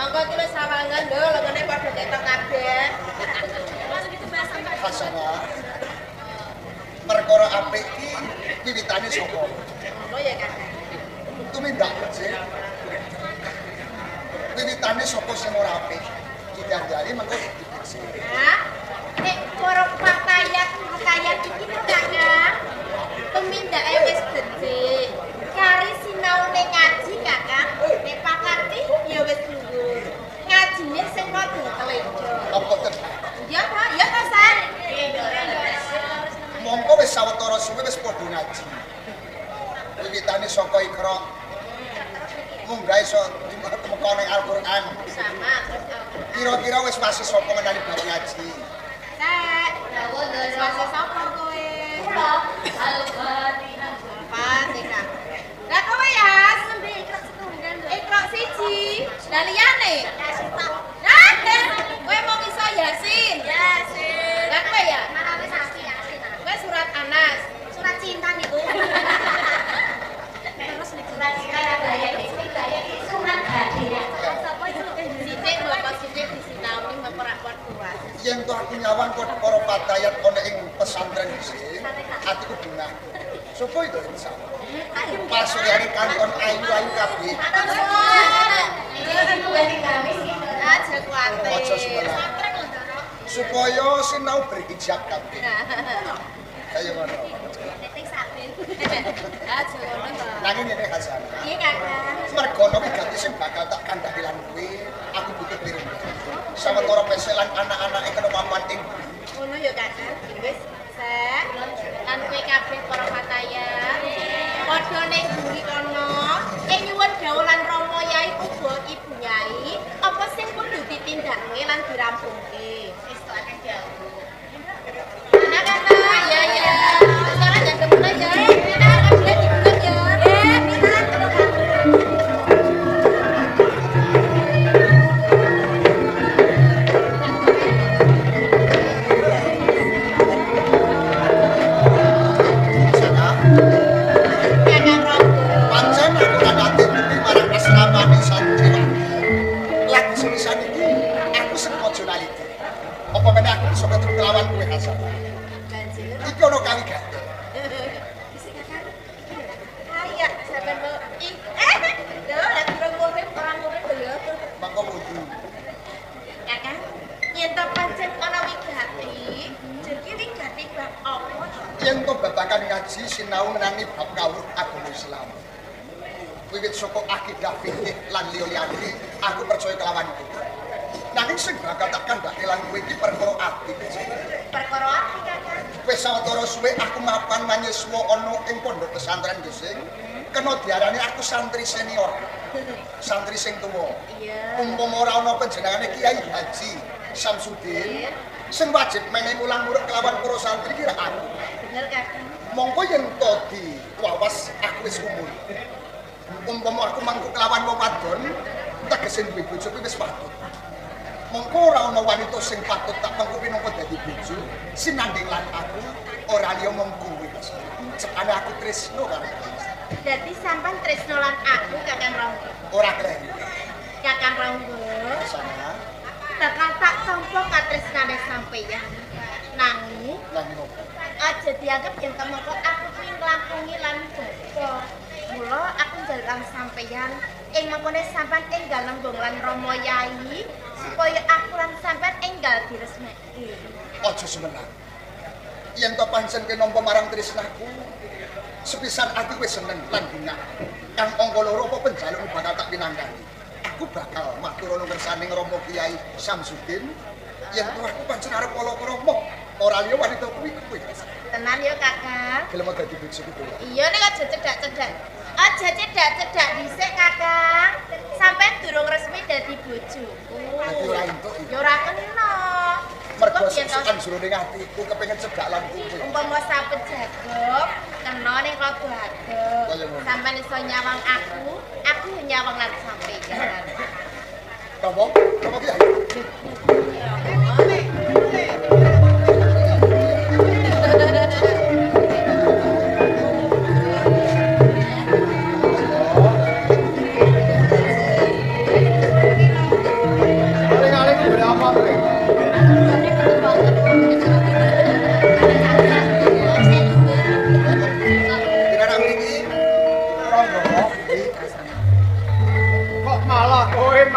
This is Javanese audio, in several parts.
Monggo iki wis sawangan lho, lengene padha ketok kabeh. Hasanah. Perkara apik iki wiwitane saka. Ngono ya, Kakang. Tumindak becik. Wiwitane saka sing ora apik. Didandani mengko dibecik. Hah? Nek para fatayat fatayat iki to, Kakang. Tumindake wis becik. Kari sinaune ngaji, Kakang. Nek pakarti ya wis luhur. Ngajine sing rada telejo. Apa tenan? Iya ta? Iya ta, San? Mongko wis sawetara suwe wis padha ngaji. Wiwitane saka Iqra. Munggah iso temeka ning Al-Qur'an. Sama terus Al-Qur'an. Kira-kira wis wasi sapa ngenani bab ngaji? Sek, wis wasi sapa kowe? Kula Al-Fatihah. Fatihah. Lah kowe ya, Sampai ikra setunggal lho. Iqra siji. Lah liyane? Yasin tak. Lah, kowe mung iso Yasin. Yasin. Lah kowe ya? Malah wis asli Yasin. Kowe surat Anas. Surat cinta niku. Terus niku surat cinta gaya iki gaya iki surat hadiah. Sapa itu? Sithik mbok sithik disinaoni mbok ora padha. Yen to aku nyawang kok para fatayat ana ing pesantren iki, atiku bungah. Sopo itu insan? Pasuryane kanton ayu-ayu kabeh. Aja kuwatir. Aja sumelang. Supaya sinau berhijab kabeh. Kaya ngono. Aja ngono to. Nanging ngene Hasanah. Piye, Kakang? Mergo ana wigati sing bakal tak kandhake lan kuwi, aku butuh pirembung. Sawetara peselan anak-anake kena papan ing buri. Ngono ya, Kakang. Wis, Sek. Lan kowe kabeh para fatayat. Padha ning buri kono, nyuwun dawuh lan Rama Yai uga Ibu Nyai, apa sing kudu ditindakake lan dirampungke. Wis tok akeh dawuh. Anak-anak, ya ya. Sekarang jangan temen aja. Anak-anak dibuka ya. Hasanah, Kakang Rangga. pancen aku lan ati kuwi marang asramane santriwati. Lan sepisan iki aku sengaja naliti. Apa meneh aku bisa ketemu kelawan kowe Hasanah. Banjir. Iki ana kawigate. Bisa Kakang. Kayak sampean mau ih. Lho, lek durung urip ora urip lho. Mangko kudu Kakang, yen to pancen ana wigati, jeki wigati bab apa to? yen to babagan ngaji sinau ngenani bab kawruh agama Islam. Wiwit saka akidah fikih lan liya-liyane, aku percaya kelawan iku. Nanging sing bakal tak kandhake lan kowe iki perkara ati. Perkara ati, Kakang. Wis sawetara suwe aku mapan manyeswa ana ing pondok pesantren Gesing. Kena diarani aku santri senior. Santri sing tuwa. Iya. Umpama ora ana panjenengane Kiai Haji Samsudin sing wajib menehi mulang murid kelawan para santri ki ra aku. Bener, Kakang. Mongko yen to diwawas aku wis umur. Umpama aku mangku kelawan wong wadon, tegese duwe bojo kuwi wis patut. Mongko ora ana wanita sing patut tak mangku pinangka dadi bojo, sinanding lan aku ora liya mung kuwi. Cepane aku tresno karo kowe. Dadi sampean tresno lan aku, Kakang Rangga. Ora kleru. Kakang Rangga, Sana bakal tak tampa katresnane sampeyan. Nanging nanging opo? aja dianggep yen temoko aku kuwi nglangkungi lan bapa. Mula aku njaluk lan sampeyan ing mangkone sampean enggal nembung lan Rama Yai supaya aku lan sampean enggal diresmeke. Aja sumelang. Yen to pancen kowe nampa marang tresnaku, sepisan ati wis seneng lan bungah. Kang angka loro apa penjalukmu bakal tak pinangkani. Aku bakal matur ana ngersaning Rama Kiai Samsudin yen to aku pancen arep pala-krama ora liya wanita kuwi kowe. Tenan ya, Kakang. Gelem dadi bojoku kowe. Iya nek aja cedak-cedak. Aja cedak-cedak dhisik, Kakang. Sampeyan durung resmi dadi bojoku. Dadi ora entuk iki. Ya ora kena. Mergo Cukup yen to sukan jroning atiku kepengin cedak lan kowe. umpama sapet jago, kena ning rada adoh. Kaya ngono. Sampeyan iso nyawang aku, aku yo nyawang lan sampeyan. Napa? Napa Kiai?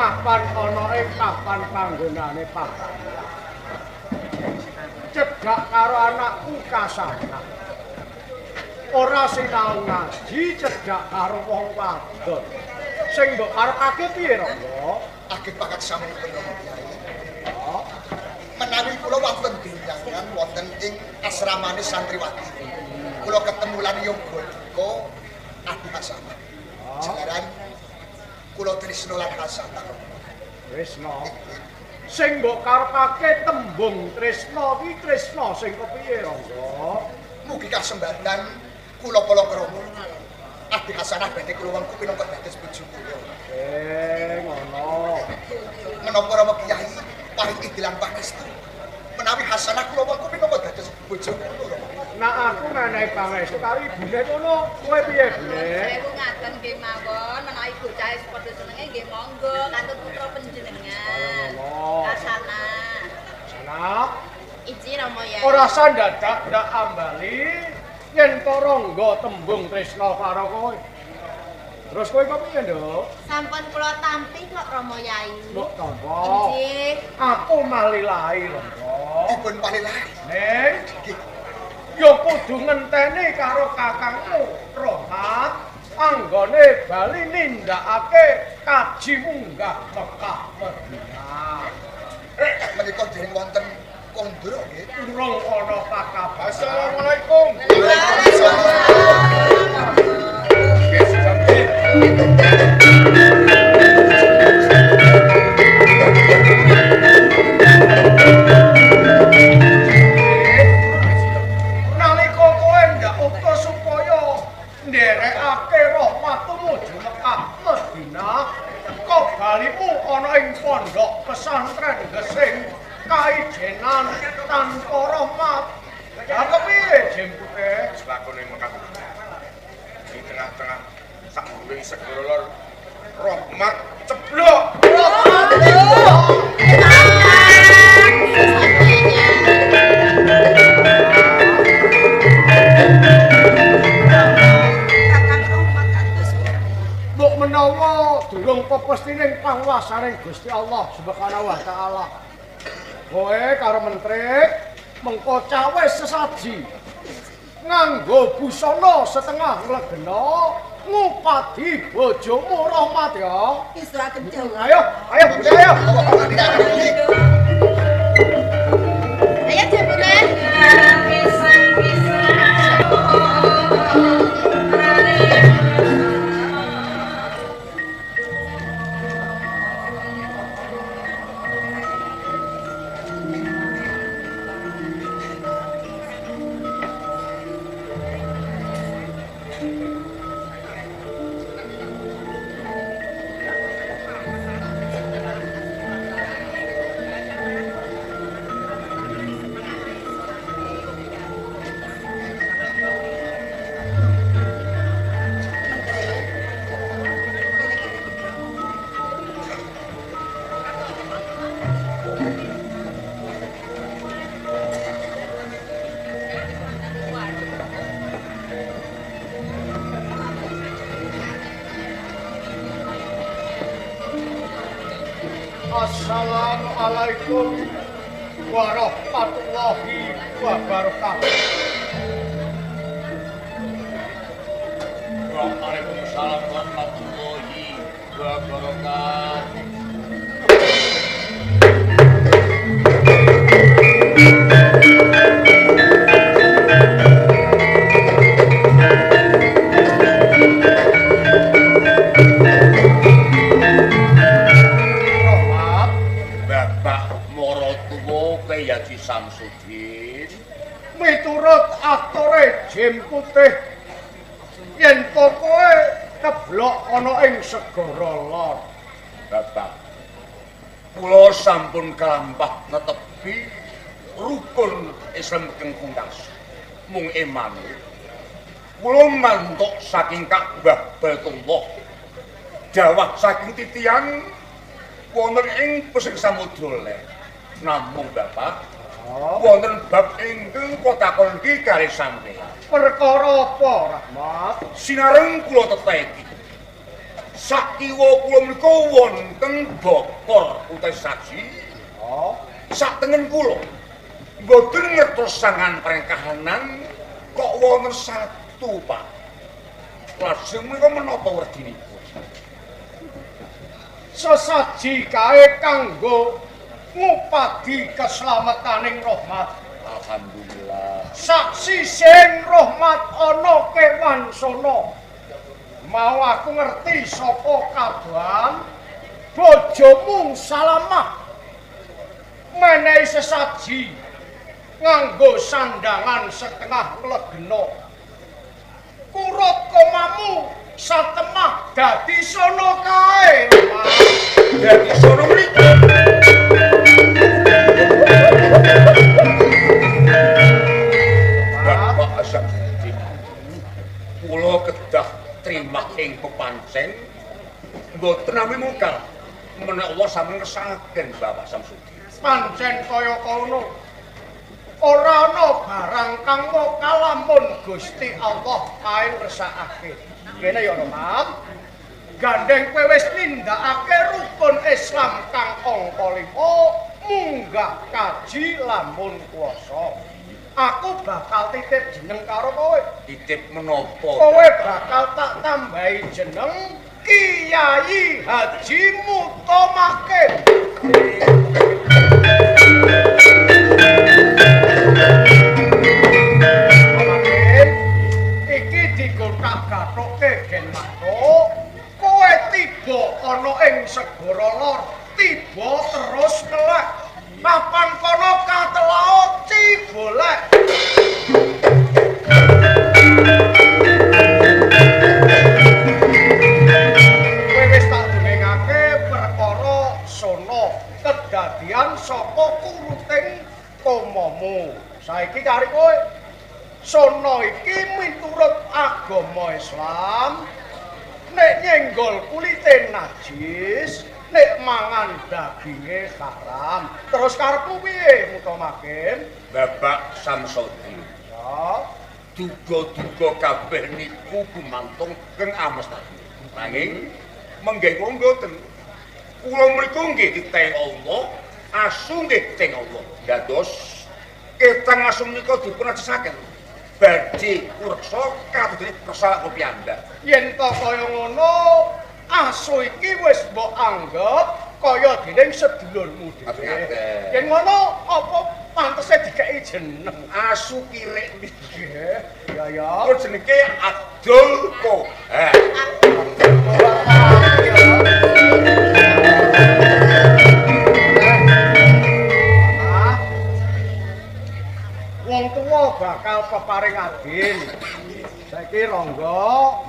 mapan ana ing papan panggonane Patayat. Cedhak karo anakku Kasana. Ora sinau ngaji cedhak karo wong wadon. Sing mbok karepake piye, Rangga? Ageng pakat sampun Rama Kyai. Menawi kula wonten dunyangan wonten ing asramane santriwati. Kula ketemu lan yoga duka Adi Hasanah. Jalaran kula tresna lan Hasanah. Tresna. Sing mbok karepake tembung tresna iki tresna sing kepiye, Rangga? Mugi kasembatan kula palakrama. Adi Hasanah badhe kula wengku pinangka dados bojo kula. Ngono. Menapa Rama Kyai paring idilan pangestu? Menawi Hasanah kula wengku pinangka dados bojo kula. Nak aku menehi pangestu karo ibune kono, kowe piye, Bune? Sewu ngaten nggih mawon, menawi bocah wis padha senenge nggih monggo katut putra panjenengan. Hasanah. Hasanah. Iji Rama Yai. Ora sandadak ndak ambali yen to Rangga tembung tresna karo kowe. Terus kowe kok piye, Nduk? Sampun kula tampi kok Rama Yai. Mbok tampa. Inggih. Aku malilahi, Rangga. Dipun palilahi. Ning ya kudu ngenteni karo kakangmu Rohat anggone bali nindakake kaji munggah Mekah Madinah. Menika dereng wonten kondro nggih. Durung ana pakabar. Assalamualaikum. Nalika kowe ndak utus supaya nderekake rahmat tumuju Mekah Madinah, kok balimu ana ing pondok pesantren Gesing kaijenan tanpa rahmat. Lah kepiye jempute? Lakone Mekah. Di tengah-tengah sak mburing segara lor rahmat ceblok. Mbok menawa durung pepestining panguwasaning Gusti Allah Subhanahu wa taala. Kowe karo menteri mengko cawe sesaji nganggo busana setengah nglegena ngupadi bojomu Rahmat ya. Ayo, ayo bune ayo. Ayo jebule. Assalamualaikum warahmatullahi wabarakatuh. Waalaikumsalam warahmatullahi wabarakatuh. Rahmat, Bapak Maratuwa Kyai Haji Samsudin, miturut atore Jim Putih yen to kowe keblok ana ing segara lor. Bapak, kula sampun kalampah netepi rukun Islam keng pungkas. Mung emane kula mantuk saking Ka'bah Baitullah. Dawah saking titiang wonten ing pesisir samudra ler. Namung Bapak, wonten bab ingkang kula takon iki kalih sampeyan. Perkara apa, Rahmat? Sinareng kula teteki. Sakiwa kula menika wonten bokor utawi saji. Oh, sak tengen kula mboten ngertos sangan pringkahanan kok wonten satu, Pak. Lajeng menika menapa werdinipun? Sesaji kae kanggo ngupadi keselamataning Rohmat. Alhamdulillah. Saksi sing Rohmat ana kewan sono. Mau aku ngerti saka kadohan bojomu Salamah menehi sesaji nganggo sandangan setengah legena. Kurut komamu satemah dadi sono kae. Dadi sono mriki. Bapak Samsudin, kula kedah trimah ing pepancen mboten nami mungkar menawa sampun ngersakaken Bapak Samsudin. Pancen kaya kono. Ora ana barang kang kalamun Gusti Allah kae ngersakake. Kene ya Roman. Gandeng kowe wis nindakake rukun Islam kang angka 5, munggah kaji lamun kuwasa. Aku bakal titip jeneng karo kowe. Titip menapa? Kowe bakal tak tambahi jeneng Kiai Haji Mutomakin. Mutomakin, iki digothak-gathukke gen matuk. Kowe tiba ana ing segara lor, tiba terus kelek. Papan kono katelao Cibolek. Kowe wis tak dongengake perkara sono kedadian saka kuruting komomu. Saiki kari kowe. Sono iki miturut agama Islam nek nyenggol kulite najis, nek mangan daginge haram. Terus karepmu piye Mutomakin? Bapak Samsudin. Ya, duga-duga kabeh niku gumantung keng amestane. Nanging menggih kula mboten. Kula mriku nggih diteng Allah, asu nggih diteng Allah. Dados ketang asu menika dipun ajesaken. Badhe kureksa kadodene reksa kula piyambak. Yen to kaya ngono, asu iki wis mbok anggep kaya dening sedulurmu dhewe. Yen ngono apa pantese dikeki jeneng asu kirik nggih. Ya ya. Kok jenenge Abdul Kohar. Wong tuwa bakal peparing adil. Saiki Rangga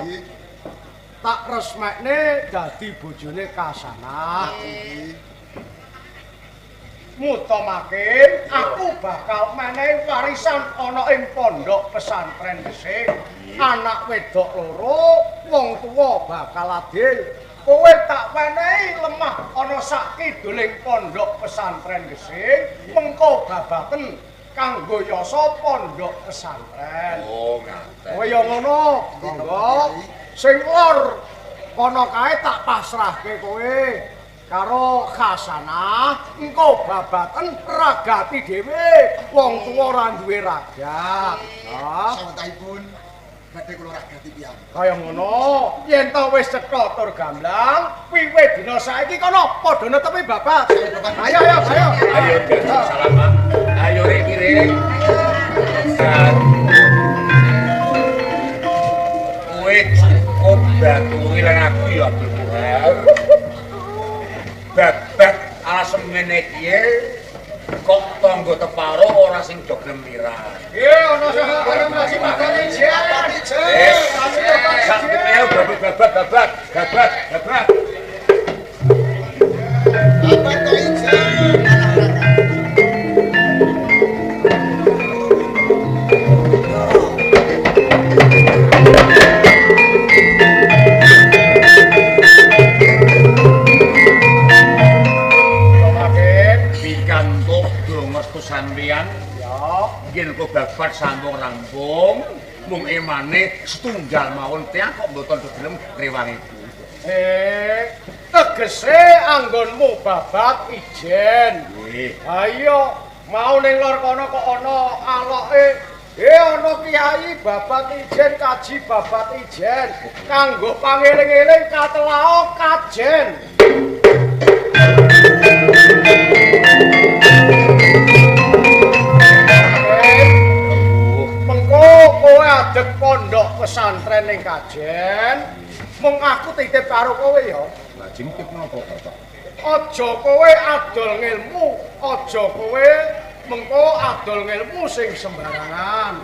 tak resmekne dadi bojone Kasanah. Mutomakin aku bakal menehi warisan ana ing pondok pesantren Gesing. Anak wedok loro, wong tuwa bakal adil. Kowe tak menehi lemah ana sak kiduling pondok pesantren Gesing, mengko babaken kanggo yasa pondok pesantren. Oh, ngaten. Kowe ya ngono, Rangga. Sing lor kono kae tak pasrahke kowe karo Khasanah, engko babaken ragati dhewe. Wong tuwa ora duwe ragat. Ha, sawetahipun badhe kula ragati piyambak. Kaya ngono, yen to wis cetha tur gamblang, wiwit dina saiki kono padha netepi babat. Ayo ayo ayo. Ayo salaman. Ayo rek kirik. Kowe cukup baturi lan aku ya Abdul Kohar. Babat ala semene kiye kok tangga teparo ora sing do gelem mirah. Nggih, ana sing ana masih makane ijen. Wis, sak temene babat babat babat babat. Babat kok ijen. Sampeyan ya nggih kok babat sampun rampung mung emane setunggal mawon tiyang kok mboten gelem rewangiku. Tegese anggonmu babat ijen. Nggih. Ha iya, mau ning lor kono kok ana aloke. Ana kiai babat ijen, kaji babat ijen. Kanggo pangeling-eling katelao kajen. Mengko kowe adeg pondok pesantren ning Kajen. Mung aku titip karo kowe ya. Lajeng titip napa, Bapak? Aja kowe adol ngilmu, aja kowe mengko adol ngilmu sing sembarangan.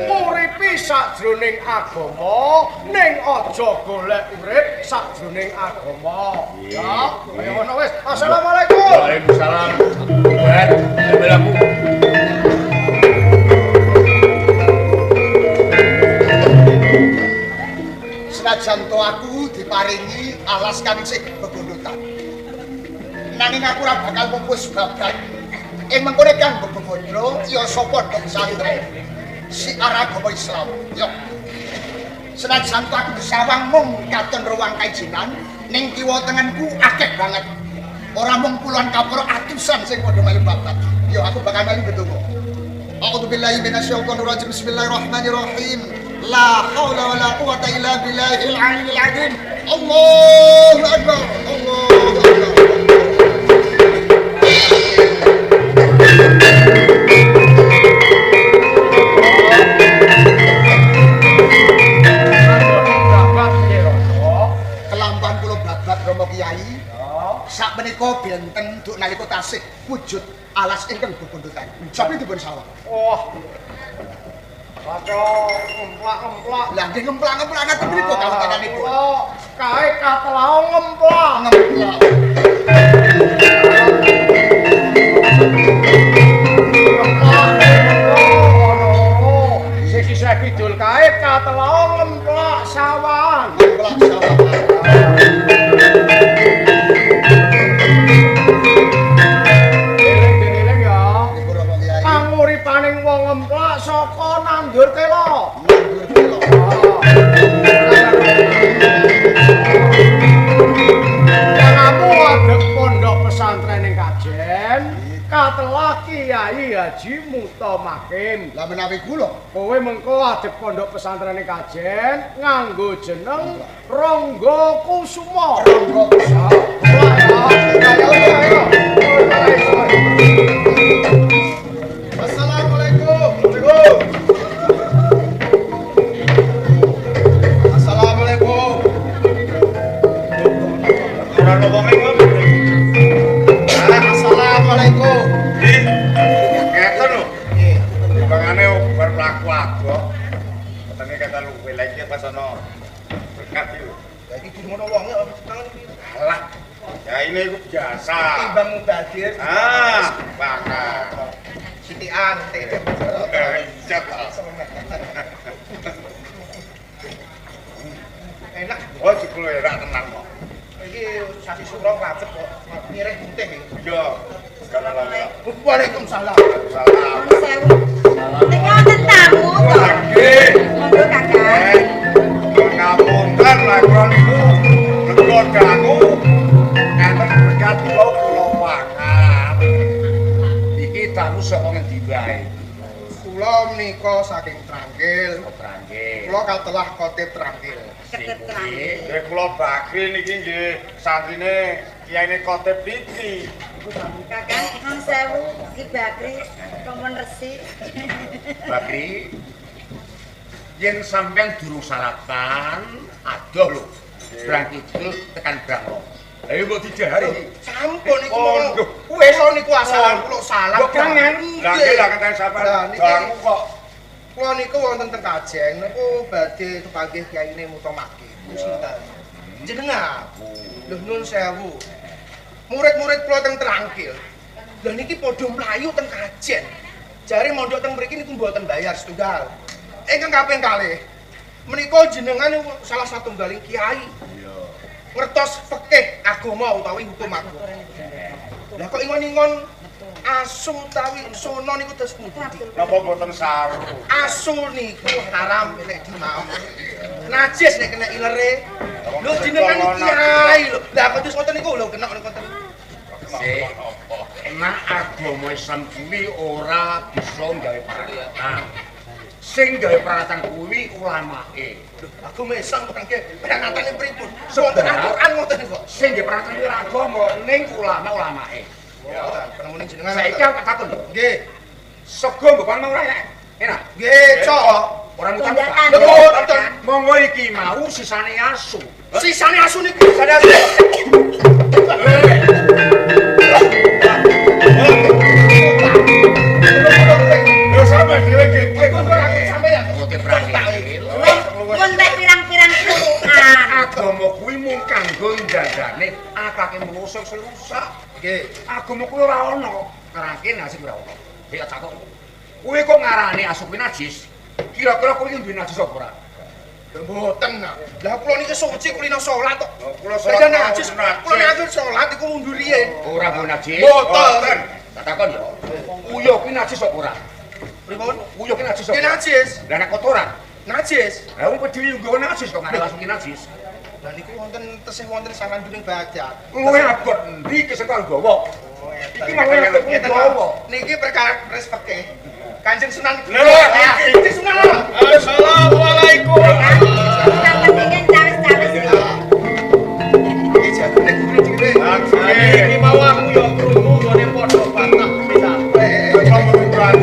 Nguripi sakjroning agama, ning aja golek urip sakjroning agama. Ya, kaya ngono wis. Assalamualaikum. Waalaikumsalam. Buat aku. Senajan to aku diparingi alas kang isih bebondotan. Nanging aku ora bakal pupus babat. Ing mengkone kang bebondro yasa pondok pesantren siar agama Islam. Yo. Senajan to aku disawang mung katon ruang kaijinan, ning kiwa tengenku akeh banget. Ora mung puluhan kaporo atusan sing padha melu babat. Yo aku bakal melu ndonga. A'udzubillahi minasyaitonir rajim. Bismillahirrahmanirrahim. La haula wala quwata illa billahil aliyyil azim. Allahu akbar. Allahu akbar. Kelampan kula babat Rama Kiai. Sakmenika benten duk nalika tasih wujud alas ingkang bebondotan. Sapi dipun sawang. Wah. Waca ngemplak-ngemplak. Lah nggih ngemplak-ngemplak ngaten mriku kawontenanipun. Kae katelao ngemplak. Ngemplak. Sing sisih kidul kae katelao ngemplak sawahan. Ngemplak sawahan. Eling-eling ya. Niku Rama Kiai. Panguripaning wong ngemplak saka nandur tela. Nandur tela. Kamu adeg pondok pesantren ning Kajen, katelah Kiai Haji Mutamakin. Lah menawi kula, kowe mengko adeg pondok pesantren ning Kajen nganggo jeneng Rangga Kusuma. Rangga Kusuma. Assalamualaikum. Assalamualaikum. Ora ono wong ing ngono. Assalamualaikum. Nggih. Ngeten lho. Nggih. Timbangane bar mlaku adoh. Wetenge kata luwe lha iki pas ana berkat iki lho. Lah iki ngono wonge tangan iki. Alah. Ya ini iku biasa. Timbang mubadir. Ah, bakal. Sitian titip. Iya ta. Enak. Oh, jebul enak tenan kok. Iki sasi suro nglacep kok mireh putih iki. Iya. Waalaikumsalam. Salam. Sewu. Nek wonten tamu to. Nggih. Monggo Kakang. Ngapunten lha kula niku lega dangu. Enten berkat kula kula pangan. Iki tamu saka ngendi wae? Kula menika saking Trangkil. Trangkil. Kula katelah Khotib Trangkil. Nggih kula Bakri niki nggih santrine kiyaine Khotib niki. Kakang nuwun sewu Ki Bakri kemon resik. Bakri yen sampean durung sarapan adoh lho. Brang kidul tekan brang lor. Lah mbok dijahari iki. Sampun niku monggo. Wis niku asalan kula salah. Mbok kangen. Lah nggih lah keten sampean dangu kok. Kula niku wonten teng Kajen niku badhe kepanggih kiyaine Mutomaki. Sinten? Jenengan. Lho nun sewu. Murid-murid kula teng Trangkil. Lha niki padha mlayu teng Kajen. Jare mondok teng mriki niku mboten bayar setunggal. Ingkang kaping kalih menika jenengan salah satunggaling kiai. Iya. Ngertos fikih agama utawi hukum agama. Lah kok ingon-ingon asu utawi sono niku terus pundi? Napa mboten saru? Asu niku haram nek dimaem. Najis nek kena ilere. Lho jenengan kiai lho. Lah kok terus ngoten niku lho kena ngoten. Sik. Nek agama Islam kuwi ora bisa gawe peralatan. Sing gawe peralatan kuwi ulamake. Lho, agama Islam kok kangge peranatane pripun? Wonten Al-Qur'an ngoten niku. Sing gawe peralatan kuwi ora agama, ning ulama-ulamake. Ya, penemune jenengan. Saiki aku takon lho. Nggih. Sego mbok pangan ora enak. Enak. Nggih, cok. Ora ngutang. Lho, mboten. Monggo iki mau sisane asu. Sisane asu niku, sisane asu. Lho sampe dhewe iki. Sampeyan. Oke, berani. Mun mek pirang-pirang turukan. Agama kuwi mung kanggo ndandane akake manungsa sing rusak. Nggih. Agama kuwi ora ana. Ngerangke najis ora ana. Hek takok. Kowe kok ngarani asu kuwi najis? Kira-kira kowe iki duwe najis apa ora? Lho mboten. Lah kula niki suci kulino salat kok. Kula Lah najis. Kula nek salat iku mundur riyen. Ora nggo najis. Mboten. Tak takon ya. Uyuh kuwi najis apa ora? Pripun? Uyuh kuwi najis apa? Nggih najis. Lah nek kotoran? Najis. Lah wong dhewe nggo najis kok ngarani asu kuwi najis. Lah niku wonten tesih wonten saranjuning badat. Luwe abot endi kesentuhan gawa? Iki malah gawa. Niki perkara respeke. Kanjeng Sunan. Lho, iki. Kanjeng Sunan. Assalamualaikum. Kang pengen cawis-cawis iki. Iki jagone kuwi dhewe. Iki mau aku ya krungu nggone padha bantah pisan.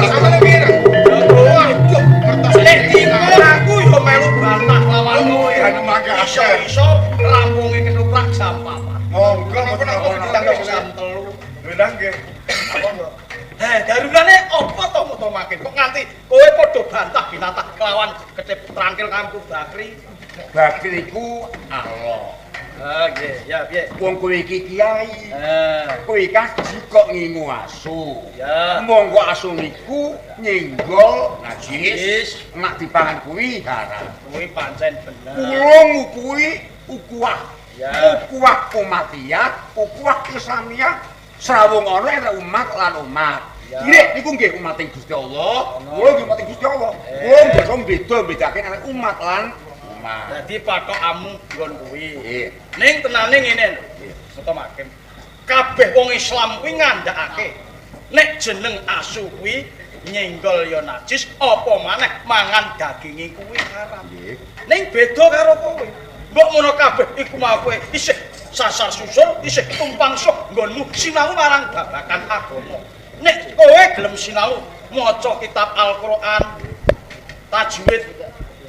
Sampeyan piye? Waduh, nek aku ya melu bantah lawan kowe. Iso-iso rampunge ketoprak jam 4. Monggo mboten ditanggap jam 3. Lha nggih. Eh, darurane apa to Mutamakin? Kok nganti kowe padha bantah binatah kelawan ketip trangkil kampu Bakri. Bakri iku Allah. Ah, nggih, ya piye? Wong kowe iki kiai. Eh, Kowe kaji kok ngingu asu. Ya. Monggo asu niku nyenggol najis. Najis. Nek dipangan kuwi haram. Kuwi pancen bener. Kula ngukui ukuah. Ya. Ukuah umatiyah, ukuah Islamiyah. Srawung ana antara umat lan umat. Ya. Nggih, niku nggih umating Gusti Allah. Ana. Kula nggih umating Gusti Allah. Kula bisa beda-bedake antara umat lan umat. Dadi pathokamu nggon kuwi. Nggih. Ning tenane ngene lho. Mutamakin. Kabeh wong Islam kuwi ngandhakake nek jeneng asu kuwi nyenggol ya najis, apa maneh mangan daginge kuwi haram. Nggih. Ning beda karo kowe. Mbok ngono kabeh iku mau kowe isih sasar susur, isih tumpang suh nggonmu sinau marang babagan agama. Nek kowe gelem sinau maca kitab Al-Qur'an, tajwid,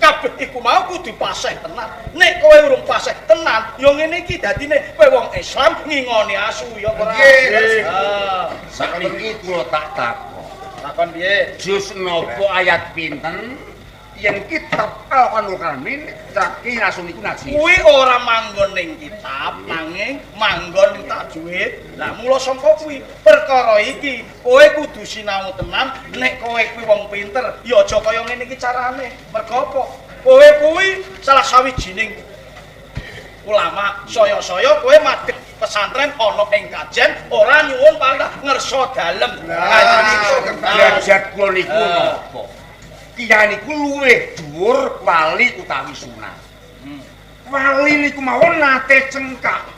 kabeh iku mau kudu paseh tenan. Nek kowe urung paseh tenan, ya ngene iki dadine kowe wong Islam ngingoni asu ya ora. Nggih. Ah, Sakniki kula tak takon. takon piye? Juz napa ayat pinten yen kitab Al-Qur'anul Karim traki asu niku najis. Kuwi ora manggon ning kitab, nanging manggon ning tajwid. Lah mula sangka kuwi perkara iki kowe kudu sinau tenan. Nek kowe kuwi wong pinter, ya aja kaya ngene iki carane. Mergo apa? Kowe kuwi salah sawijining ulama, saya-saya kowe madhep pesantren ana ing Kajen ora nyuwun pantah ngersa dalem. Lah, niku Derajat kula niku napa? Kiai niku luwih dhuwur wali utawi sunan. Wali niku mawon nate cengkak.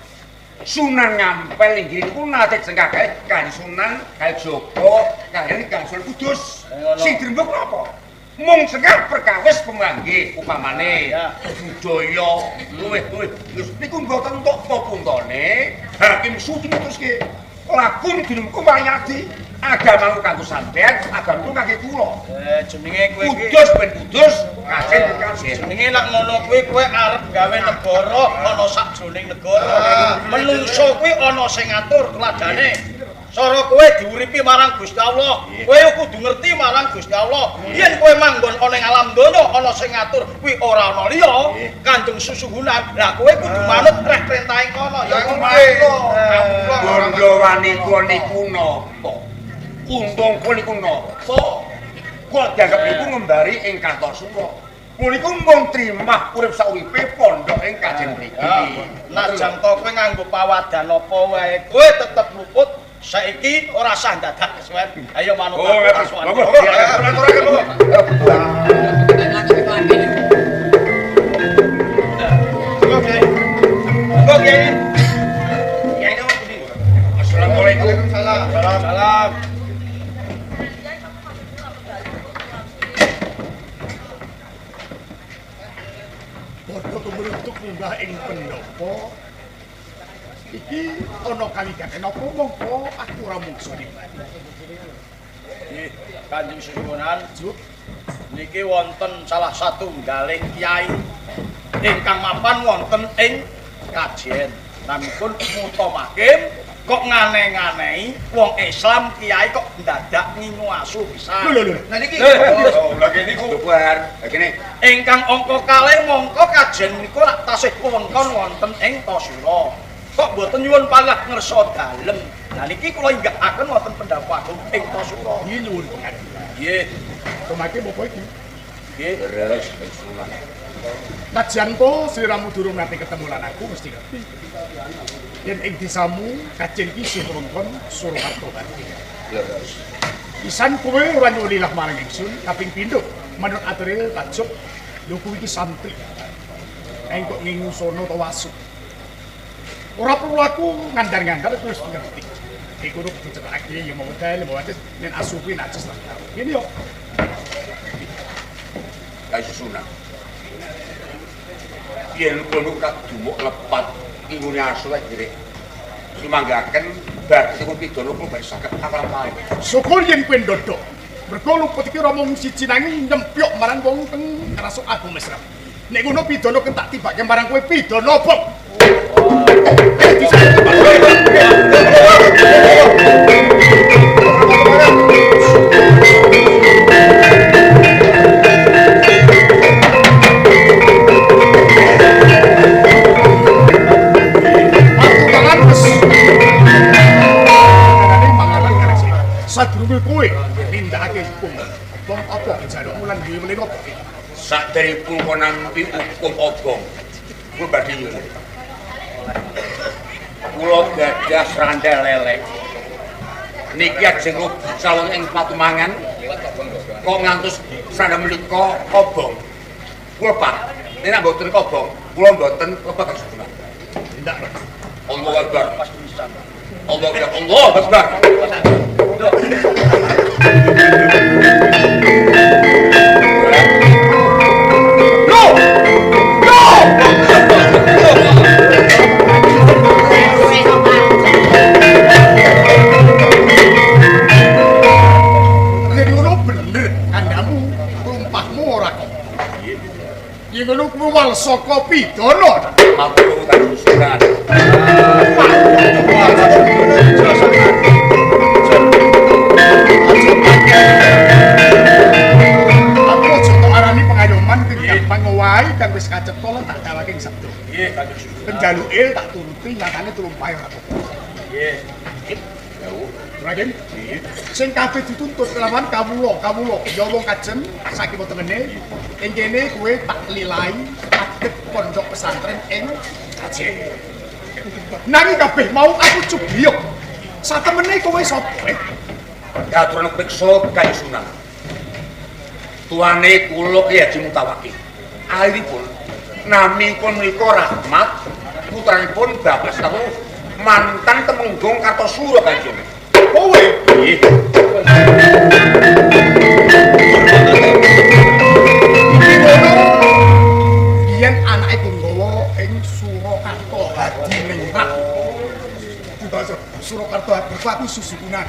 Sunan Ngampel inggih niku nate cengkak kae Kanjeng Sunan Kalijaga, kaliyan Kanjeng Sunan Kudus. Sing dirembuk napa? Mung cengkak perkawis pemanggih upamane budaya luwih-luwih. Niku mboten entuk pepuntone. Hakim suci mutuske lakum dinukum wayadi. Agamaku kanggo sampean, agamaku kangge kula. Jenenge kowe iki Kudus ben kudus, kajen ben kajen. Jenenge nek ngono kuwi kowe arep gawe negara ana sakjroning negara. Menungso kuwi ana sing ngatur tuladane. Cara kowe diuripi marang Gusti Allah, kowe kudu ngerti marang Gusti Allah. Yen kowe manggon ana ing alam donya ana sing ngatur kuwi ora ana liya, Kanjeng Susuhunan. Lah kowe kudu manut reh perintahe kono ya Nggih. Bondowani kula niku napa? Untung kula niku napa? Kula dianggap niku ngembari ing Kartosuro. Kula niku mung trimah urip sauripe pondok ing Kajen mriki. Najan to kowe nganggo pawadan apa wae, kowe tetep luput. Saiki ora sah dadak kesuwen. Ayo manut Oh, aku. monggo. Monggo. iki ana kawigaten apa mongko aku ora mungsa nimbali. Nggih, Kanjeng Sunan niki wonten salah satunggaling kiai ingkang mapan wonten ing Kajen. Naminipun Mutamakim kok ngane-nganehi wong Islam kiai kok ndadak ngingu asu pisan. Lho lho lho. Lah niki Oh, lha kene niku bar. Lah kene Ingkang angka kalih mongko Kajen niku lak tasih wewengkon wonten ing Tosura. Kok mboten nyuwun palah ngersa dalem. Lah niki kula inggahaken wonten pendhapa agung ing Tosura. Iki nyuwun pengadilan. Nggih, Tumake apa iki? nggih. Beres Sunan. Najan to sliramu durung nate ketemu lan aku mesti ngerti. Yen ing desamu Kajen iki isih wewengkon Surakarta Bati. Leres. Pisan kowe ora nyuwun ilah marang ingsun kaping pindho menurut ature tajuk lho kuwi iki santri. Eng kok ngingu sono to wasu. Ora perlu aku ngandar-ngandar terus ngerti. Iku kudu dicetakake ya mau modal mau aja yen asu kuwi najis lah. Ngene yo. Kae Sunan. Yen kono kadumuk lepat ingune asu wae direk. Sumanggaken bar sing pidana kula badhe saged amal-amal. Syukur yen kowe ndodok. Mergo luput iki ora mung siji nanging nyempyok marang wong teng rasuk agama Islam. Nek ngono pidana kang tak tibake marang kowe pidana bom. Aku tangan wis. Sadurunge kowe nindakake hukum. Wong apa njalukmu lan duwe weleh apa? Saderepun kula nampi hukum obong. Kula badhe nyuwun. Kula gadah srandal lelek. Niki ajeng calon ing patumangan kok ngantos srandal menika kobong. Kula Pak, nek mboten kobong, kula mboten lebet Sunan. Tindak. Allahu Akbar. Allahu Akbar. Allahu Akbar. No! No! Yen ngono bener kandhamu, lumpahmu ora kok. Yen ngono kuwi wal saka pidana. Matur nuwun Kanjeng Sunan. Aku aja tok arani pengayoman kuwi gampang wae kang wis kacepta lan tak dawake ing sabda. Nggih, Kanjeng Sunan. Penjaluke tak turuti nyatane tulumpahe ora apa-apa. Nggih. Raden, sing kabeh dituntut kelawan kawula, kawula ya wong Kajen sakiwa tengene ing kene kowe tak lilahi adeg pondok pesantren ing Kajen. Nanging kabeh mau aku cubiyuk. Satemene kowe sapa? Katuran priksa Kanjeng Sunan. Tuane kula Ki Haji Mutawakil. Alipun namipun menika Rahmat, putranipun Bapak Sewu mantan Temenggung Kartosuro Kanjeng. Kowe Nggih. iki ngono yen anake Punggawa ing Surakarta Hadiningrat. Surakarta mergo aku susukunan.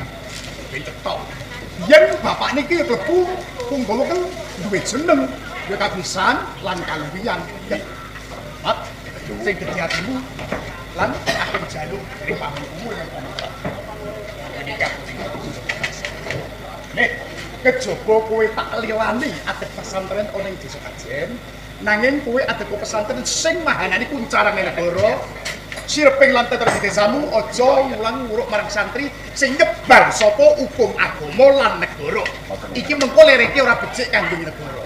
Ben cetha. Yen bapak niki klebu Punggawa kan duwe jeneng ya kabisan lan kaluwihan. Ya. Mat, sing gedhe atimu lan aku njaluk dari pamanmu yang paman. Nih, kejaba kowe tak lilani adeg pesantren ana ing desa Kajen, nanging kowe adeg pesantren sing mahanani kuncarane negara. Sirping lan teter di desamu aja ngulang nguruk marang santri sing nyebar sapa hukum agama lan negara. Iki mengko lereke ora becik kanggo negara.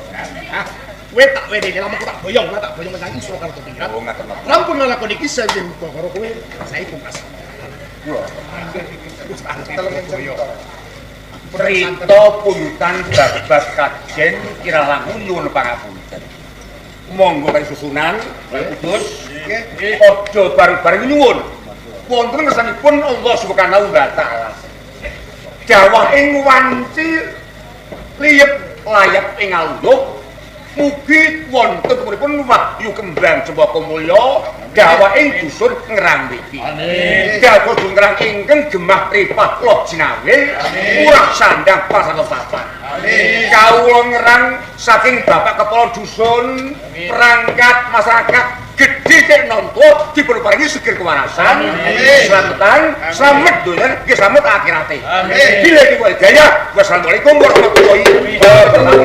Nah, kowe tak wenehi lamun tak boyong, tak boyong menyang Surakarta Tingrat. Oh, ngaten. Rampung nglakoni iki saya muga karo kowe saiki pungkas. Kula teleng cerita. Crita puntan babas Kajen kira langkung nyuwun pangapunten. Monggo kali susunan, Kudus. Nggih. Padha bareng-bareng nyuwun. Wonten ngersanipun Allah Subhanahu wa taala. Dawah ing wanci liyep layap ing aluluh mugi wonten pun wahyu kembang cempaka mulya Dawa ing dusun Ngrambi. Amin. Dawa ngrang ingkang gemah ripah loh jinawe, murah sandang pasang papan. Amin. Kawula ngerang saking Bapak Kepala Dusun, perangkat masyarakat gedhe tek nonto dipun paringi seger kewarasan, slametan, slamet donya, nggih slamet akhirate. Amin. Billahi wal hidayah. Wassalamualaikum warahmatullahi wabarakatuh.